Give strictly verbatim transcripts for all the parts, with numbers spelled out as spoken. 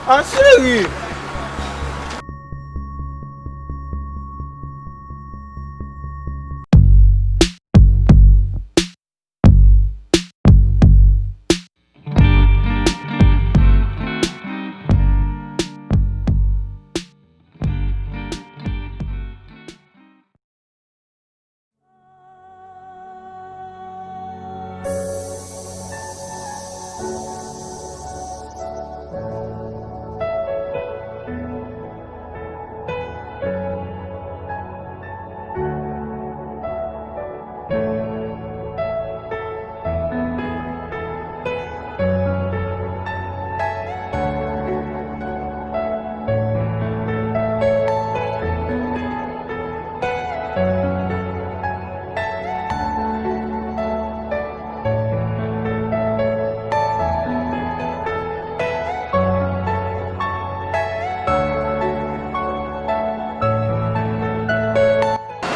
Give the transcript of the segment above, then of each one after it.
Ah, cheri!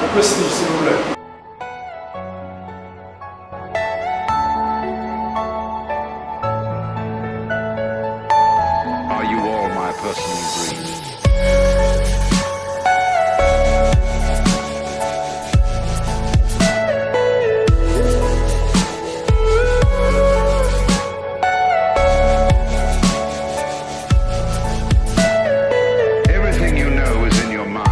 Yon prestij, silvouplè. Are you all my personal dreams? Everything you know is in your mind.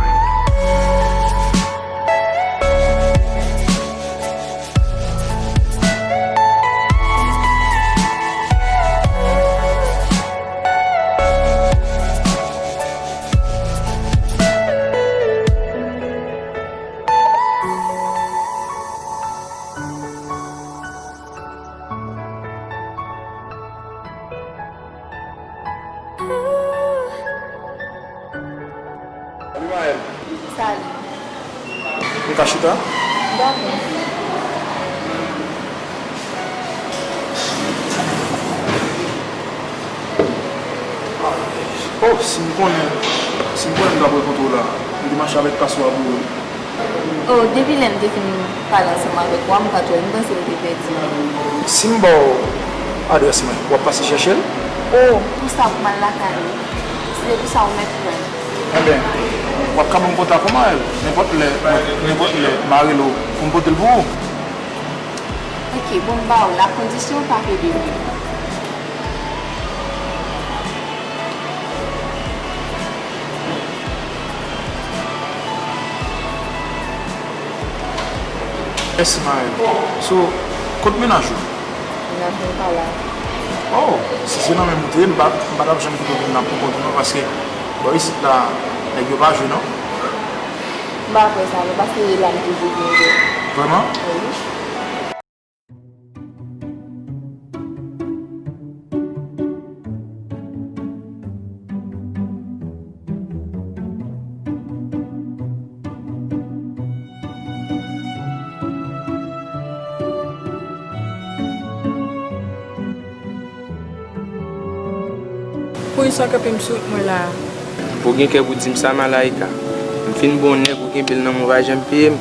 Salut, Maëlle. Salut. Nou ka chita? Dakò. Oh, si m konnen, si m konnen m t ap rankontre w la, m te mache avèk paswa pou ou. Oh, depi lè m te fin pale ansanm avèk ou a, m pa t wè l, m panse ou te pèdi l. Si m ba w adrès mwen, w ap pase chèche l? Oh, pou sa pou m al lakay ou. Si se pou sa ou mèt pran l. Enben, w ap ka ban m kontak ou, Maëlle. Nenpòt lè, nenpòt lè, m a rele w pou m pote l pou ou. Ok, bon, m ba w l, a kondisyon w pa pede vre. Mèsi, Maëlle. So, kot mennaj ou? Mennaj mwen pa la. Oh, si se nan menm ou te ye, m pa, m pa t ap janm kite w vin nan pou kont ou non, paske bò isit la, nèg yo pa jwe non. M pa kwè sa non, paske e la m toujou vin jwe. Vrèman? Wi. Poukisa w kanpe m sou wout mwen la a? Pou w gen kè pou di m sa, Malaïka? M fin ba w nèg ou kenbe l nan men w, ou pa janm peye m.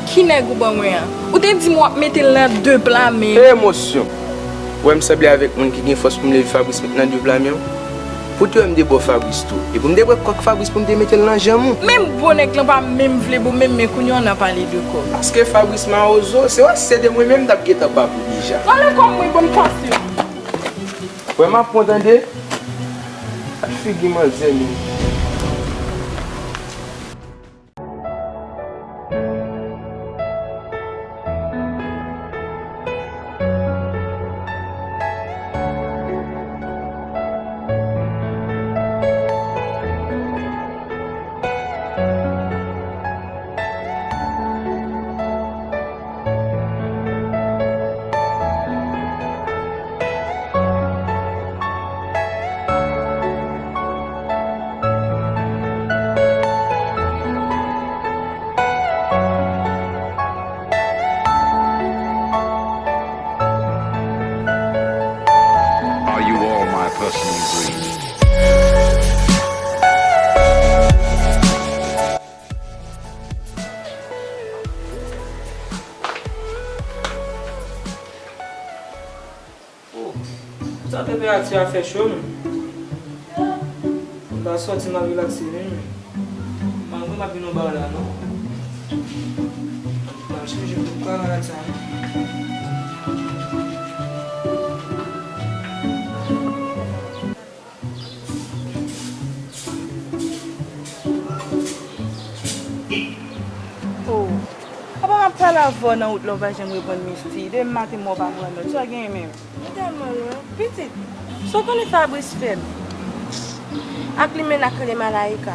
Ki nèg ou ban mwen an? Ou te di m w ap mete l nan de pla men. Emosyon! Ou wè m sanble avèk moun ki gen fòs pou m leve Fabrice met nan de pla men w? Pou te wè m debò Fabrice tou. E pou m debwè kòk Fabrice pou m te mete l nan janm ou. Menm gwo nèg lan pa menm vle bo menm men kounye a w nan pale de kòb. Paske Fabrice mawozo, se w ap sede mwen menm m t ap gentan ba pou deja. Rale kòb mwen ban m pase. Wè m ap pran tande. Ak figi manzè menm. Are you all my personal dreams? Oh, sa tanperati a fè cho non. Pa sòti, m ap relakse, wi. M pa, m pa vin nan ba la, non. M ap chanje pou m ka malad sa, non. Oh, apa m ap pale avè w nan wout la, w pa janm reponn Misty. Depi maten m wè w pa pran nòt. Sa w genyen menm? M tèlman lwen. Pitit, sa w konnen Fabrice fè m? Ak li menm ak rele Malaïka.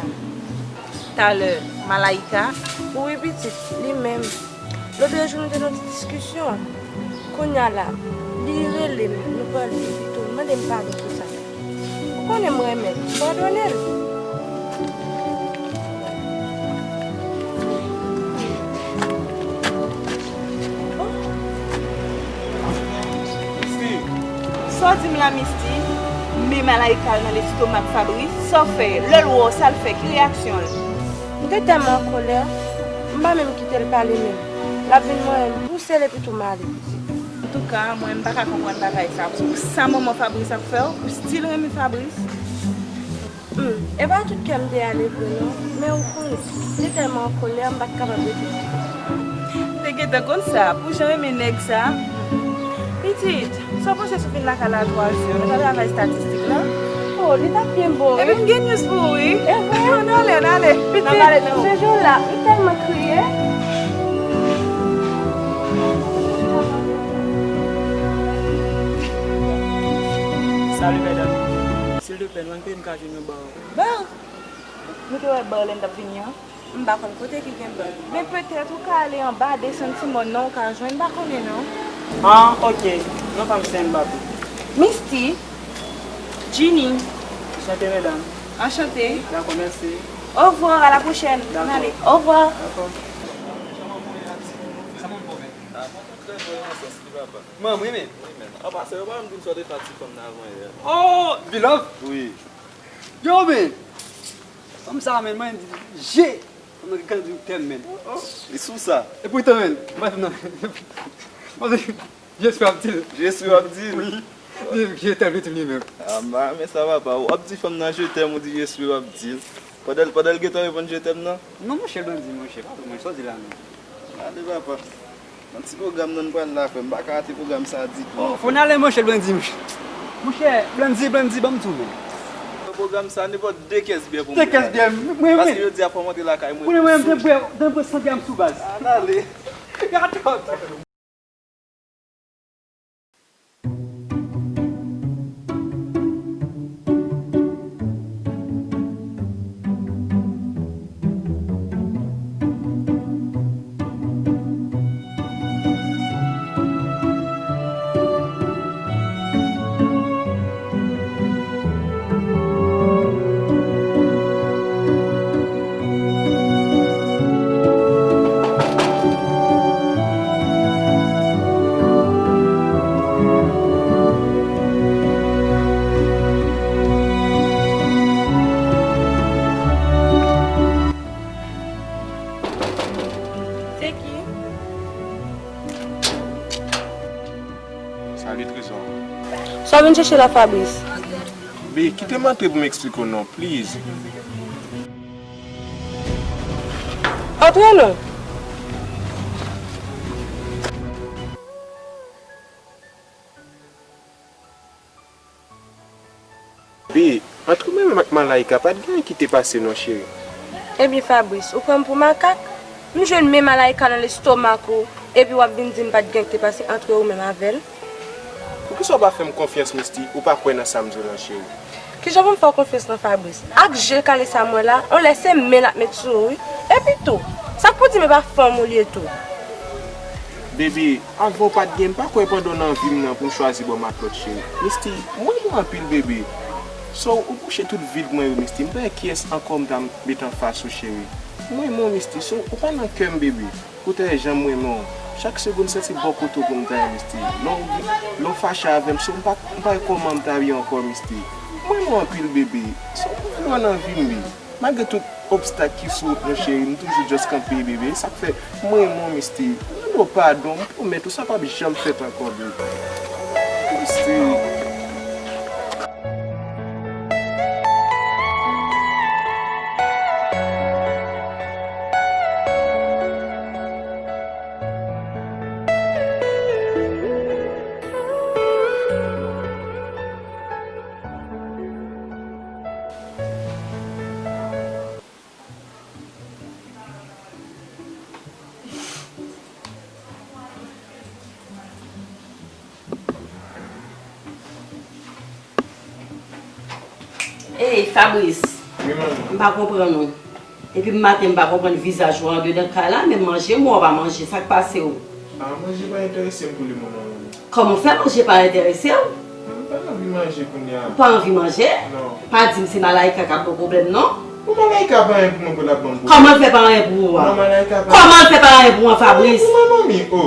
Talè, Malaïka? Wi, pitit, li menm. Lòt jou nou te nan ti diskisyon. Kounye a la, li rele m, nou pale, epi tou, li mande m padon pou sa. Ou konnen m renmen l, m padone l. Sa w di m la, Misty? Men Malaïka nan lestomak Fabrice, sa w fè? Lè l wè w, sa l fè? Ki reyaksyon l? M te tèlman an kòlè, m pa menm kite l pale menm. L ap vin mwen pouse l epi tou m ale, pitit. Antouka, mwen, m pa ka konprann bagay sa. Pou sa manman Fabrice ap fè w, ou still renmen Fabrice? Hmm, e pa tout kè m te ale vre non, men ou konnen, m te tèlman an kòlè, m pa t kapab rete. M te gentan konn sa, pou jan renmen nèg sa. Pitit, sa w panse si w vin lakay la twa zè, nou ta travay estatistik la? Oh, li t ap byen bon, wi. Epi m gen news pou ou, wi. E vre? Ann ale, ann ale. Pitit, n ap pale nan wout. Jodi la, m tèlman kriye. Salut, mesdames. Silvouplè, nou ann peye m ka jwenn yon ba? Ba? Nou te wè ba lè n t ap vini an? M pa konn kote ki gen ba. Men petèt ou ka ale anba, desann ti mòn nan, ou ka jwenn, m pa konnen non. Ah, ok. Non pa m se Mbappé. Misty, Jeannie. Enchanté, mesdames. Enchanté. Dakò, mèsi. Au revoir, à la prochaine. Dakò. N ale. Au revoir. Dakò. Manman, wi, men. Apa sa, yo pa janm di m sa w te fè ak ti fanm nan avan yè. Oh, Bilove? Wi. Yo, men. Fanm sa, men, mwen di, je. Fanm nan ki grandi tèm, men. Oh, oh, li sou sa. E poutan, men, mwen fanm nan. Mwen di, je suis w ap di l. Je suis w ap di l. Wi. Li, je t'aime, li di li menm. Ah, ma, men sa va pa. W ap di fanm nan je t'aime, ou di je suis w ap di l. Pandan l, pandan l gentan reponn je t'aime nan? Non, monchè, Blondy, monchè, pa mwen, sa w di la, non. Ale, papa. Nan ti pwogram nan n pral la, frè m. M pa ka rate pwogram sa a ditou. Oh, fò n ale, monchè, Blondy, monchè. Monchè, Blondy, Blondy, ban m tou, men. Nan pwogram sa a, nenpòt de kès byè pou mwen. De kès byè, mwen, mwen. Paske jodi a, fò m antre lakay mwen. Mwen, mwen, mwen, mwen, mwen, mwen, san gram sou baz. Ann ale. Gadot. Se ki? Salut, Trésor. Sa w vin chèche la, Fabrice? Babe, kite m antre pou m eksplike w non, please. Antre non. Babe, ant ou menm ak Malaïka, pa t gen anyen ki te pase non, cheri. Ebyen, Fabrice, ou pran m pou makak? M jwenn men Malaïka nan lestomak ou, epi w ap vin di m pa t gen anyen ki te pase ant ou menm avè l? Poukisa w pa fè m konfyans, Misty? Ou pa kwè nan sa m di w lan, cheri? Kijan pou m fè w konfyans lan, Fabrice? Ak je kale sa m wè la, on lè se men l ap met sou ou, wi. Epi tou, sa k pou di m e pa fanm ou li ye tou? Baby, avan w pa t gen, m pa kwè pandan w nan vi m nan pou m chwazi bò matlòt, cheri. Misty, m renmen w anpil, baby. So, ou bouche tout vid mwen yo, Misty. M pa wè kiyès ankò m ta met anfas ou, cheri. M renmen w, Misty. So, ou pa nan kè m, baby. Ou ta wè jan m renmen w. Chak segonn m santi bò kote w pou m ta ye, Misty. Lè w, lè w fache avè m, so m pa, m pa wè kòman m ta ye ankò, Misty. M renmen w anpil, bebe. So, m vle w nan vi m, baby. Malgre tout obstak ki sou wout nou, cheri, m toujou just kanpe, bebe. Sa k fè m renmen w, Misty. M mande w padon, m pwomèt ou sa p ap janm fèt ankò, bebe. Misty. Ey, Fabrice, m pa konprann ou. Depi maten m pa konprann vizaj ou andedan kay la, menm manje m wè w pa manje, sa k pase w? A, manje pa enterese m pou le moman, manmi. Kòman w fè manje pa enterese w? M pa anvi manje kounye a. Ou pa anvi manje? Non. Pa di m se Malaika k ap ba w pwoblèm, non. Bon, Malaika pa anyen pou mwen pou l ap ban m pwoblèm. Kòman l fè pa anyen pou ou a? Bon, Malaika pa Kòman l fè pa anyen pou mwen, Fabrice? Pou mwen, manmi, o.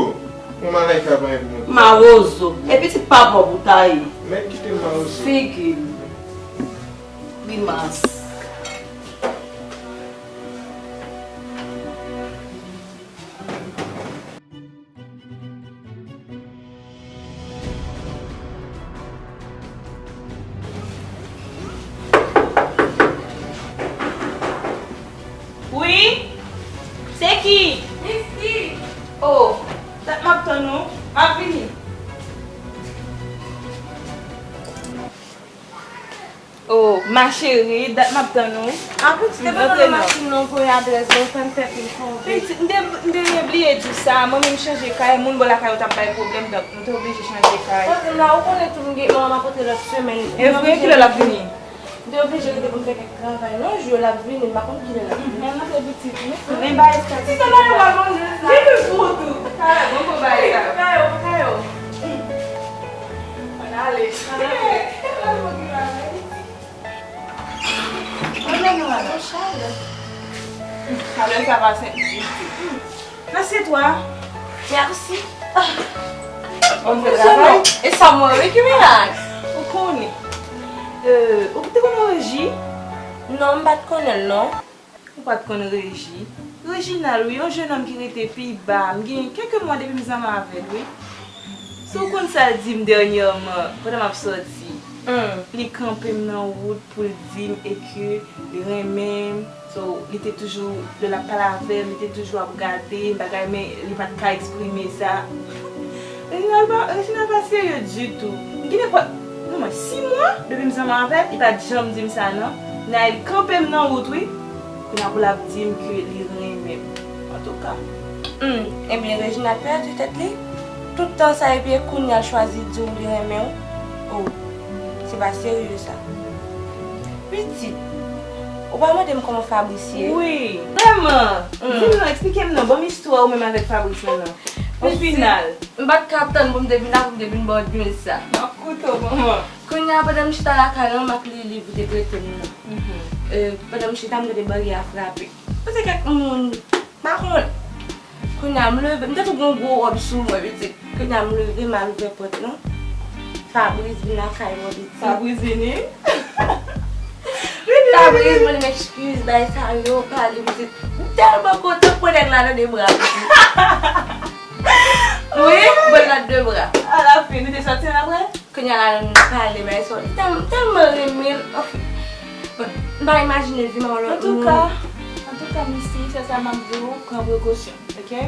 Bon, Malaika pa anyen pou mwen. Mawozo. E pitit papa w pou ta ye. Mèt kite m, mawozo. Figi l. Grimas. Wi? Se ki? Misty! O, dat m ap tann ou. M ap vini. O, ma chérie, dat m ap tann ou. Apre, ti te ban nan machin nan, voye adrès, bon, fè m fè pil kòve. Pitit, m te, m te bliye di w sa, manmi m chanje kay, moun bò lakay yo t ap bay pwoblèm, donk nou te oblije chanje kay. Tande m la, ou konnen tou m gen, manman m ap rantre lòt semèn. E vre, kilè l ap vini? M te oblije rete pou m fè kèk travay. Yon jou l ap vini, m pa konn kilè l ap vini. Mwen rantre pitit, wi. Men bagay sa. Ti sa la yo pral manje sa. Vini pou tou. Talè, bon, bon, bagay sa. Kayo, kayo. Ann ale. Mwen menm, mwen, chalè. Chalè sa pa senp. Asyetwa. Mèsi. Bon travay. E sa mwen, wi, ki mirak. Ou konnen. Euh, ou te konn Reji? Non, m pa t konnen l, non. Ou pa t konn Reji? Reginald, wi, yon jennonm ki rete pi ba. M gen kèk mwa depi m zanmi avè l, wi. Si w konn sa l di m dènyèman, pandan m ap sòti, hmm, li kanpe m nan wout pou l di m e ke li renmen m. So, li te toujou, lè l ap pale avè m, li te toujou ap gade m, bagay, men li pa t ka eksprime sa. Reginald pa, Reginald pa serye ditou. M gen nenpòt, non, mwen, sis mwa depi m zanmi avè l, li pa t janm di m sa, non. Nan, li kanpe m nan wout, wi. Kounye a pou l ap di m ke li renmen m. Antouka. Hmm, ebyen, Reginald pèdi tèt li. Tout tan sa, epi e kounye a l chwazi di w li renmen w. Oh, se pa serye, sa. Pitit, ou pa mande m kòman Fabrice ye? Wi, vrèman. Hmm. Di m non, eksplike m non, ban m istwa ou menm avèk Fabrice lan non. Pitit, o final. M pa t ka tann pou m te vin la, pou m te vin ba w nouvèl sa. M ap koute w, manman. Kounye a, pandan m chita lakay lan, m ap li liv ou te prete m nan. Mhm. Euh, pandan m chita, m tande baryè a frape. Pote kèk moun, pa konn. Kounye a, m leve, m te tou gen yon gwo wòb sou mwen, pitit. Kounye a, m leve, m al ouvè pòt lan. Fabrice vin lakay mwen, pitit. Fabrice vini? Vini, vini, vini. Fabrice mande m ekskiz, bay sa yo, pale, pitit. M tèlman kontan, pran nèg la nan de bra, pitit. Wi, m pran l nan de bra. Alafen, nou te sòti ann apre? Kounye a la, nou pale, bay sa, li tèl-, tèlman renmen l, anfen. Bon, m pa imajine l viv ak yon lòt moun. Antouka, antouka, Misty, sè sa m ap di w, pran prekosyon, oke?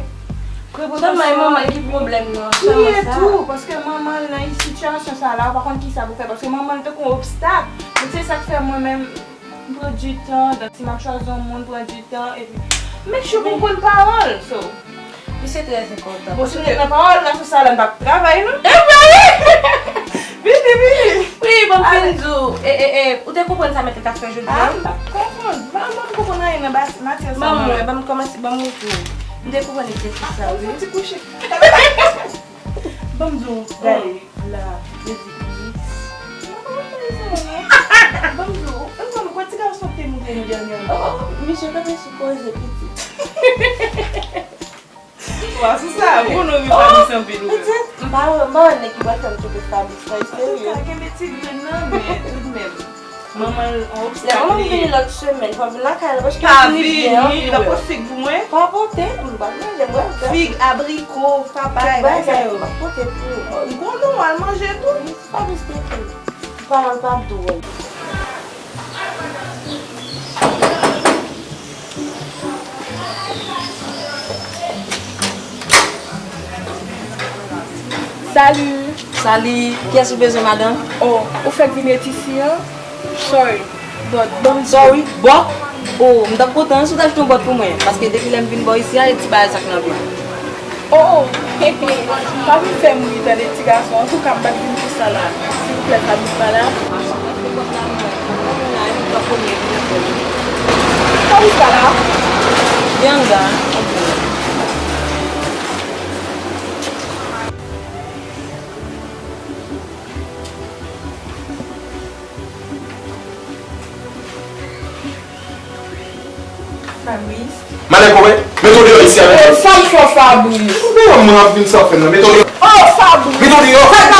Pran prekosyon. Sèlman e manman l ki pwoblèm nan, sèlman sa. Tou, paske manman l nan sitiyasyon sa la, ou pa konn kisa pou fè, paske manman l tankou yon obstak. Donk, se sa k fè mwen menm, m pran ditan, donk, si m ap chwazi yon moun, pran ditan, epi, make sure pou m konn pawòl, so. Wi, se trè enpòtan. Bon, si nou nan pawòl la, sou sa la, n p ap travay, non? E vre, wi! Vini, vini! Wi, bon, m fin di w, e, e, e, ou te konprann sa Mèt la t ap fè jodi a? A, m pa t konprann. Vrèman, m pa t konprann anyen nan bas-, matyè sa, non. Ban m wè, ban m kòmanse, ban m montre w. M te konprann egzèsis sa, wi. Fon ti kouche. Ban m di w, gade, la, yo di X. M pa konprann sa, non. Ban m di w, ou konn, ou kwè ti gason te moute nou dènyèman? Oh, misye kanpe sou koze, pitit. Wa, sou sa, bon, nou vin pa di anpil, ou menm. Pitit, m pa wè, m pa wè nèg ki pral fè m twonpe Fabrice, sa serye. Antouka, kenbe ti grenn nan, men toudmenm. Manman l, yon obstak li ye. Lè manman m vini lòt semèn, fò m vin lakay la, paske m vini byen anpil. Pa vini, l ap pote fig pou mwen. Pa pote, m p ap manje, m wè. Fig, abriko, papay, bagay sa yo. M ap pote pou ou. M konnen w al manje tou. Fabrice te fou. Pawòl pa dwòl. Salut. Salut. Kiyès ou bezwen, madanm? Oh, ou fèk vin ret isi an? Sorry. But, ban m di. Sorry? Bò? Oh, m t ap kontan si w t achte yon bòt pou mwen, paske depi lè m vin bò isi a, e ti bagay sa k nan vi m. Oh, oh, pa vin fè m ri, tande ti gason. Antouka, m pa t vin pou sa la. Silvouplè, pa vin pa la. Kòman sa la? Bianca. Fabrice. Malè kòwè, mete w deyò isi a, mete w. Sa m fè w, Fabrice? Ou wè mwen ap vin sa w fè m nan, mete w deyò. Oh, Fabrice! Mete w deyò! Fè pa